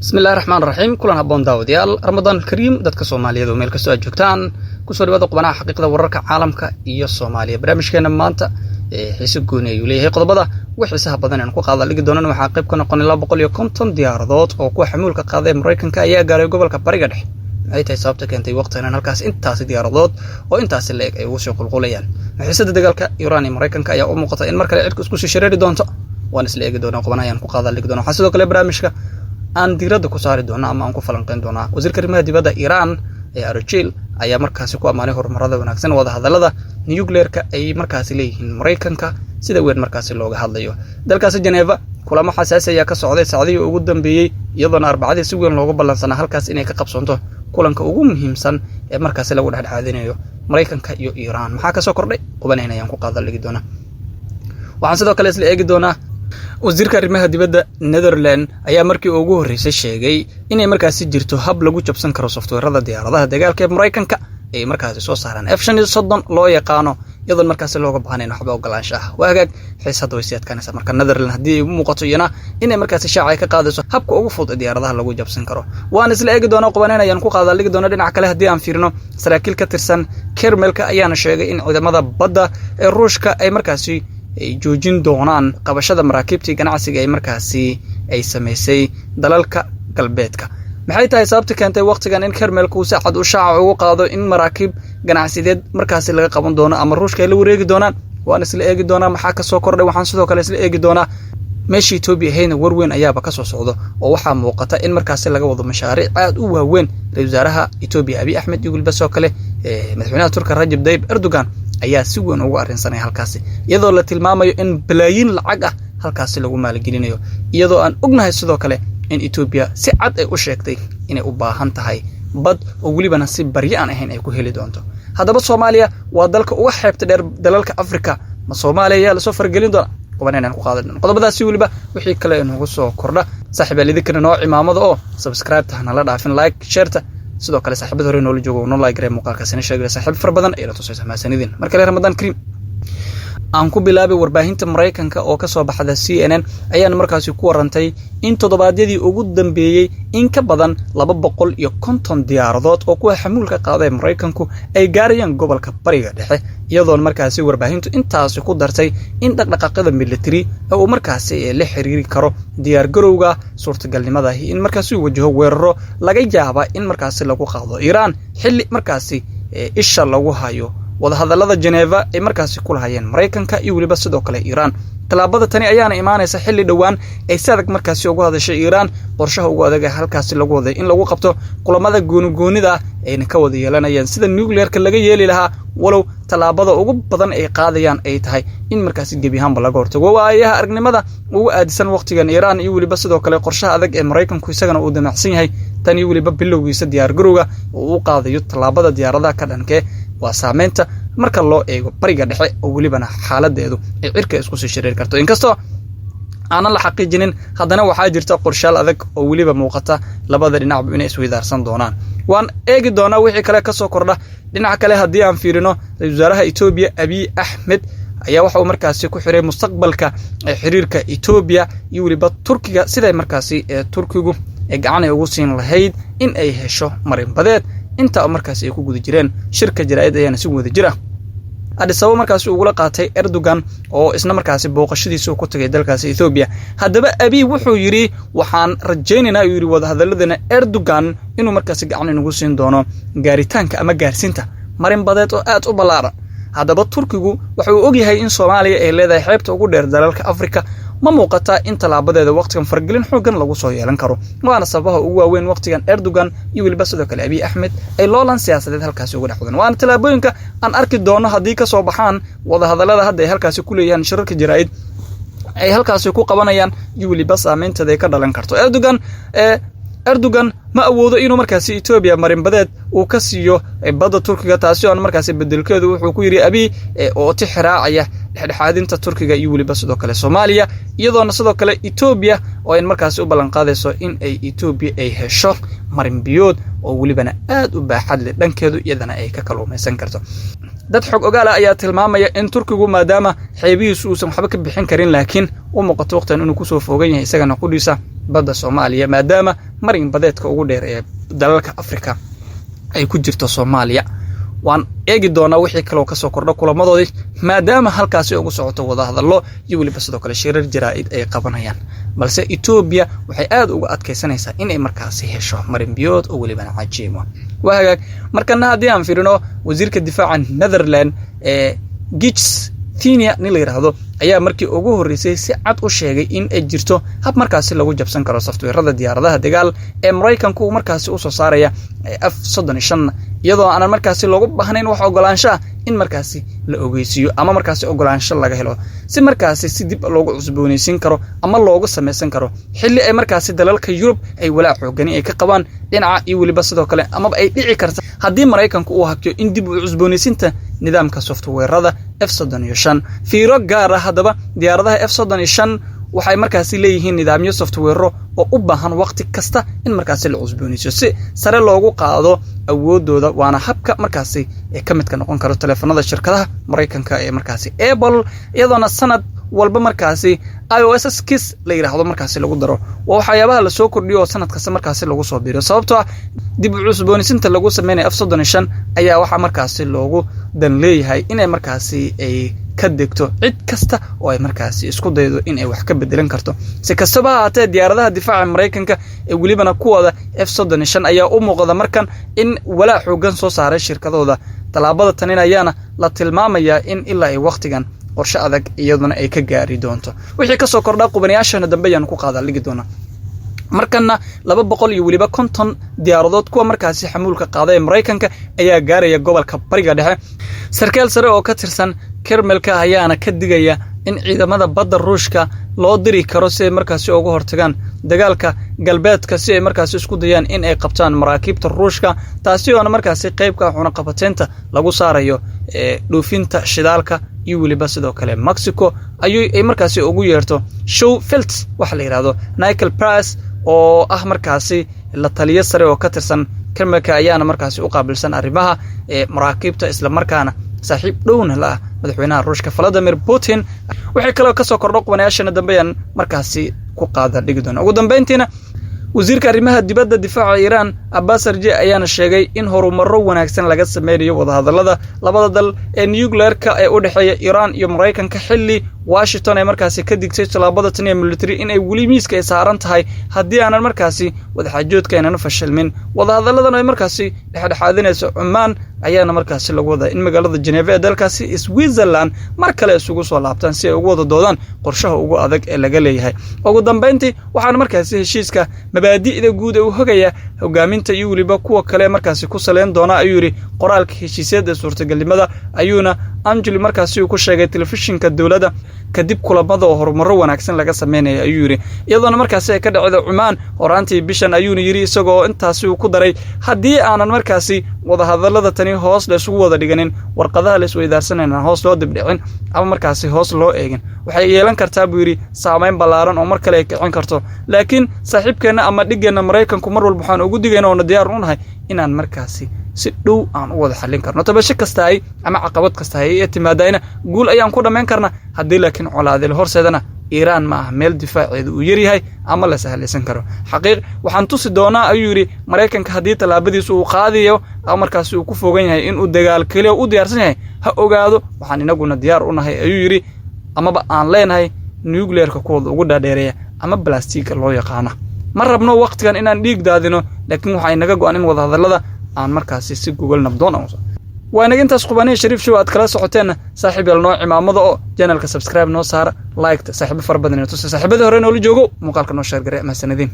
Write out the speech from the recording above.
Bismillahi raxmaan raxiim. Kulan habboon, daawadayaal. Ramadaan kariim dadka Soomaaliyeed oo meel kastoo aad joogtaan. Kusoo dhawaada qubanaha xaqiiqda wararka caalamka iyo Soomaaliya. Barnaamijkeena maanta xiise gooni ayuu leeyahay. Qodobada ugu xiisaha badan aan ku qaada dhigi doonana waxaa qayb ka noqonay 250 diyaaradood oo kuwa xamuulka qaada ee Maraykanka ayaa gaaray gobolka Bariga Dhexe. Maxay tahay sababta keentay waqtigan halkaas intaasi diyaaradood oo intaasi la eg ay ugu sii qulqulayaan? Xiisada dagaalka Iiraan iyo Maraykanka ayaa u muuqata in mar kale cirku isku sii shareeri doonto. Waan isla eegi doonaa, qubanaha ayaan ku qaada dhigi doona. Waxaa sidoo kale barnaamijka aan diiradda ku saari doona ama aan ku falanqeyn doonaa wasiirka arrimaha dibadda Iiraan ee Araghchi ayaa markaasi ku ammaanay horumarada wanaagsan wadahadallada nuclearka ay markaasi leeyihiin Maraykanka, sida weyn markaasi looga hadlayo dalkaasi Geneva. Kulamo xasaasi ayaa ka socday saacadihii ugu dambeeyey, iyadoona Arbacadii si weyn loogu ballansanaa halkaas inay ka qabsoonto kulanka ugu muhiimsan ee markaasi lagu dhexdhexaadinayo Maraykanka iyo Iiraan. Maxaa kasoo kordhay? Qubanayn ayaan ku qaada dhigi doonaa. Waxaan sidoo kale isla eegi doonaa wasiirka arrimaha dibadda Netherland ayaa markii ugu horreysay sheegay inay markaasi jirto hab lagu jabsan karo softwareada diyaaradaha dagaalka ee Maraykanka ay markaasi soo saaraan, F-35 loo yaqaano, iyadoon markaasi looga baahnayn waxba ogolaansha ah. Waa hagaag, xiisadda way sii adkaanaysa marka Netherland haddii ay u muuqato iyana inay markaasi shaaca ay ka qaadayso habka ugu fudud ee diyaaradaha lagu jabsan karo. Waan isla eegi doonaa, qubaneyn ayaan ku qaada dhigi doona. Dhinaca kale haddii aan fiirino, saraakiil ka tirsan Kremlinka ayaana sheegay in ciidamada badda ee Ruushka ay markaasi ay joojin doonaan qabashada maraakiibtii ganacsiga ay markaasi ay samaysay dalalka galbeedka. Maxay tahay sababta keentay waqtigan in Kremlinka uu si cad u shaaca ugu qaado in maraakiib ganacsideed markaasi laga qaban doono ama Ruushka ay la wareegi doonaan? Waan isla eegi doonaa maxaa kasoo kordhay. Waxaan sidoo kale isla eegi doonaa meesha Etoobiya ahaydna warweyn ayaaba kasoo socdo, oo waxaa muuqata in markaasi laga wado mashaariic aad u waaweyn. Ra-isul wasaaraha Etoobiya Abiy Axmed iyo weliba sidoo kale madaxweynaha Turka Rajab Tayyip Erdogan ayaa si weyn ugu arrinsanaya halkaasi, iyadoo la tilmaamayo in balaayiin lacag ah halkaasi lagu maalgelinayo, iyadoo aan ognahay sidoo kale in Etoobiya si cad ay u sheegtay inay u baahan tahay bad, oo welibana si baryo aan ahayn ay ku heli doonto. Haddaba Soomaaliya waa dalka uga xeebta dheer dalalka Afrika. Ma Soomaaliya ayaa lasoo faragelin doona? Quban inaan ku qaadan qodobadaasi, weliba wixii kale inugu soo kordha. Saaxiib idinkana noo cimaamada oo subscribe-ta hanala dhaafin, like, shareta. Sidoo kale saaxiibada hore noola joogo, noo like garee muuqaalkaasina, sheegay saaxiib fara badan ayla tusaysa. Mahadsanidin mar kale. Ramadaan kariim. Aan ku bilaabay warbaahinta Maraykanka oo kasoo baxda CNN ayaana markaasi ku warantay in toddobaadyadii ugu dambeeyey in ka badan 250 diyaaradood oo kuwa xamuulka qaada ee Maraykanku ay gaarayaan gobolka Bariga Dhexe, iyadoona markaasi warbaahintu intaasi ku dartay in dhaqdhaqaaqyada military ee uu markaasi la xiriiri karo diyaargarowga suurtagalnimadahi in markaasi uu wajaho weeraro laga yaaba in markaasi lagu qaado Iiraan, xilli markaasi isha lagu hayo wadahadallada Geneva ay markaasi ku lahayeen Maraykanka iyo weliba sidoo kale Iiraan. Tallaabada tani ayaana imaanaysa xilli dhowaan ay si adag markaasi ugu hadashay Iiraan qorshaha ugu adag ee halkaasi lagu waday in lagu qabto kulamada goonigoonida ah ayna ka wada yeelanayaan sida nuclearka laga yeeli lahaa, walow tallaabada ugu badan ay qaadayaan ay tahay in markaasi gebi ahaanba laga hortago. Waayaha aragnimada ugu aadisan waqtigan Iiraan iyo weliba sidoo kale qorshaha adag ee Maraykanku isagana uu damacsan yahay tan iyo weliba bilowgiisa diyaargarowga oo uu qaadayo tallaabada diyaaradaha ka dhankee, waa saameynta marka loo eego Bariga Dhexe oo welibana xaaladeedu ay cirka isku sii shareeri karto. Inkastoo aanan la xaqiijinin, haddana waxaa jirta qorshaal adag oo weliba muuqata labada dhinacba inay isweydaarsan doonaan. Waan eegi doonaa wixii kale kasoo kordha. Dhinaca kale haddii aan fiirino, ra-isul wasaaraha Etoobiya Abiy Axmed ayaa waxa uu markaasi ku xiray mustaqbalka xiriirka Etoobiya iyo weliba Turkiga, siday markaasi Turkigu gacan ay ugu siin lahayd in ay hesho marinbadeed. Intaa markaasi ay ku guda jireen shirka jaraa'id ayaana si wada jir ah Addis Ababa markaasi ugula qaatay Erdogan, oo isna markaasi booqashadiisa ku tagay dalkaasi Ethoobiya. Haddaba Abiy wuxuu yidhi: "Waxaan rajaynaynaa," uu yidhi, "wadahadaladana Erdogan inuu markaasi gacan inagu siin doono gaaritaanka ama gaarsiinta marin badeed oo aad u ballaaran." Haddaba Turkigu waxa uu ogyahay in Soomaaliya ay leedahay xeebta ugu dheer dalalka Afrika. Ma muuqataa in tallaabadeeda waqtigan faragelin xooggan lagu soo yeelan karo? Waana sababaha ugu waaweyn waqtigan Erdogan iyo weliba sidoo kale Abiy Axmed ay loolan siyaasadeed halkaasi uga dhex wadaan. Waana tallaabooyinka aan arki doono haddii kasoo baxaan wadahadallada hadda ay halkaasi ku leeyahaan, shirarka jaraa'id ay halkaasi ku qabanayaan iyo weliba saameynteeda ay ka dhalan karto. Erdogan ma awoodo inuu markaasi Etoobiya marinbadeed uu ka siiyo badda Turkiga, taasi oon markaasi bedelkeedu, wuxuu ku yidhi Abiy oo tixraacaya dhexdhexaadinta Turkiga iyo weliba sidoo kale Soomaaliya, iyadoona sidoo kale Etoobiya oo ay markaasi u ballanqaadayso in ay Etoobiya ay hesho marinbiyood oo welibana aad u baaxad leh, dhankeedu iyadana ay ka kaluumaysan karto. Dad xog ogaala ayaa tilmaamaya in Turkigu, maadaama xeebihiisu uusan waxba ka bixin karin, laakiin u muuqato waqtigan inuu kusoo foogan yahay isagana qudhiisa. Badda Soomaaliya, maadaama marin badeedka ugu dheer ee dalalka Afrika ay ku jirto Soomaaliya. Waan eegi doonaa wixii kaloo kasoo kordho kulamadoodii, maadaama halkaasi ugu socoto wadahadallo iyo weliba sidoo kale shirar jaraa'id ay qabanayaan. Balse Etoobiya waxay aad uga adkaysanaysaa inay markaasi hesho marin biyood oo welibana cajiimo. Waa hagaag. Markana haddii aan fiirino, wasiirka difaaca Netherland ee Gijs Thenia nin la yidhaahdo ayaa markii ugu horreysay si cad u sheegay in ay jirto hab markaasi lagu jabsan karo software-ada diyaaradaha dagaal ee Maraykanku uu markaasi usoo saaraya F-35, iyadoo aanan markaasi loogu baahnayn wax ogolaansho ah in markaasi la ogeysiiyo ama markaasi ogolaansho laga helo, si markaasi si dib loogu cusboonaysiin karo ama loogu samaysan karo, xilli ay markaasi dalalka Yurub ay walaac xoogani ay ka qabaan dhinaca iyo weliba sidoo kale amaba ay dhici karta haddii Maraykanku uu hakiyo in dib u cusboonaysiinta nidaamka software-ada F-35. Fiiro gaar ah: haddaba diyaaradaha F-35 waxay markaasi leeyihiin nidaamyo software-o oo u baahan waqti kasta in markaasi la cusboonaysiyo si sare loogu qaado awoodooda, waana habka markaasi ee ka midka noqon karo taleefanada shirkadaha Maraykanka ee markaasi Apple, iyadoona sanad walba markaasi iOS kis la yidhaahdo markaasi lagu daro. Waa waxyaabaha lasoo kordhiyo oo sanad kasta markaasi lagu soo biro, sababtoo ah dib u cusboonaysinta lagu sameynaya F-35 ayaa waxaa markaasi loogu dan leeyahay inay markaasi ay ka degto cid kasta oo ay markaasi isku daydo in ay wax ka bedelan karto. Si kastaba ha ahaatee, diyaaradaha difaaca Maraykanka ee welibana kuwooda F-35 ayaa u muuqda markan in walaac xoogan soo saaray shirkadooda. Tallaabada tanin ayaana la tilmaamayaa in ilaa ay wakhtigan qorshe adag iyaduna ay ka gaari doonto. Wixii kasoo kordhaa qubanayaashana dambe ayaanu ku qaadaa dhigi doonaa. Markana 250 diyaaradood kuwa markaasi xamuulka qaada ee Maraykanka ayaa gaaraya gobolka Bariga Dhexe. Sarkaal sare oo ka tirsan Kremlinka ayaana ka digaya in ciidamada badda Ruushka loo diri karo si ay markaasi uga hortagaan dagaalka galbeedka, si ay markaasi isku dayaan in ay qabtaan maraakiibta Ruushka, taasi oona markaasi qeybka cunaqabateynta lagu saarayo dhuufinta shidaalka iyo weliba sidoo kale Mexico ayuu ay markaasi ugu yeerto show felt waxa la yidhahdo. Nichael Price oo ah markaasi la taliyo sare oo ka tirsan Kremlinka ayaana markaasi u qaabilsan arrimaha maraakiibta, islamarkaana saaxiib dhowna la ah madaxweynaha Ruushka Vladimir Putin. Waxay kaloo kasoo kordho qubanayaashana dambeeyaan markaasi ku qaada dhigi doona. Ugu dambeyntiina, wasiirka arrimaha dibadda difaaca Iiraan Abbas Araghchi ayaana sheegay in horumarro wanaagsan laga sameynayo wadahadallada labada dal ee nuclear-ka ee u dhexeeya Iiraan iyo Maraykanka, xilli Washington ay markaasi ka digtay tallaabada tan ee military in ay weli miiska ay saaran tahay haddii aanan markaasi wadaxaajoodka aynan fashilmin. Wadahadalladan ay markaasi dhexdhexaadinayso Cumaan ayaana markaasi lagu wadaa in magaalada Geneva ee dalkaasi Switzerland mar kale isugu soo laabtaan si ay ugu wada doodaan qorshaha ugu adag ee laga leeyahay. Ugu dambeyntii, waxaana markaasi heshiiska mabaadi'da guud ee u hogaya hogaaminta iyo weliba kuwa kale markaasi ku saleyn doona, ayuu yidhi. Qoraalka heshiisyada ee suurtagalnimada ayuuna Angeli markaasi uu ku sheegay telefishinka dowladda kadib kulamada oo horumarro wanaagsan laga sameynaya, ayuu yidhi, iyadoona markaasi ay ka dhacda Cumaan horaantii bishan, ayuuna yidhi, isagoo intaasi uu ku daray haddii aanan markaasi wadahadallada tani hoos la isugu wada dhiganin, warqadaha la isweydaarsanayna hoos loo dibdhicin ama markaasi hoos loo eegin, waxay yeelan kartaa, buu yidhi, saameyn ballaaran oo mar kale ay kicin karto. Laakiin saaxiibkeenna ama dhiggeenna Maraykanku mar walba waxaan ugu digayna oona diyaar u nahay inaan markaasi si dhow aan u wada xallin karno tabasho kastahay ama caqabad kastahay ee timaadayna guul ayaan ku dhammayn karna. Haddii laakiin colaadil horseedana, Iiraan ma aha meel difaaceedu uu yaryahay ama la sahlaysan karo. Xaqiiq waxaan tusi doonaa, ayuu yidhi, Maraykanka haddii tallaabadiisu uu qaadayo ama markaasi uu ku fogan yahay inuu dagaal keliya u diyaarsan yahay, ha ogaado waxaan inaguna diyaar u nahay, ayuu yidhi, amaba aan leenahay nuclear-ka kuwooda ugu dhaadheereeya ama ballistic-ga loo yaqaana. Ma rabno waqtigan inaan dhiig daadino, laakiin waxaa inaga go'an in wadahadallada aan markaasi si gogol nabdoon. Waa inaga intaas Qubanihi Shariif Show aad kala socoteenna. Saaxiib yaal, noo cimaamada oo channel-ka subscribe noo saara, like-ta saaxiibo fara badan ina tusa, saaxiibadii hore noola joogo, muuqaalka noo share garee. Mahadsanadiin.